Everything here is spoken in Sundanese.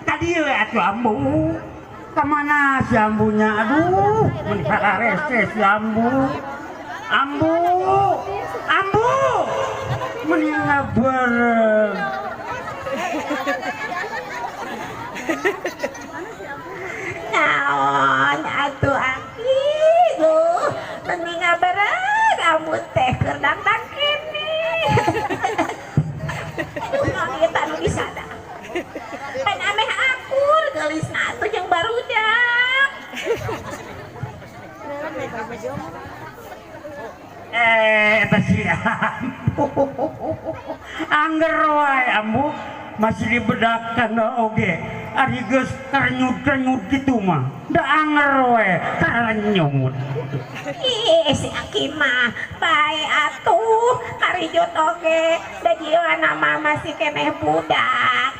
Tadi we atuh ambu. Kamana si ambunya? Aduh, mun hararese si ambu. Ambu. Ambu. Meni ngabareng. Naon atuh aki duh, meni ngabareng ambu teh keur dangdang kene. Aduh, naon ieu teh anu disada. Pan ameh akur geulisna atuh jeung barudak. Eta si ambu. Angger wae ambu masih dibedakan oge. Ari geus ternyut-ternyut kitu mah. Da anger we tarenyut. Ih, si aki mah bae atuh karijut oge da jiwana mah masih keneh budak.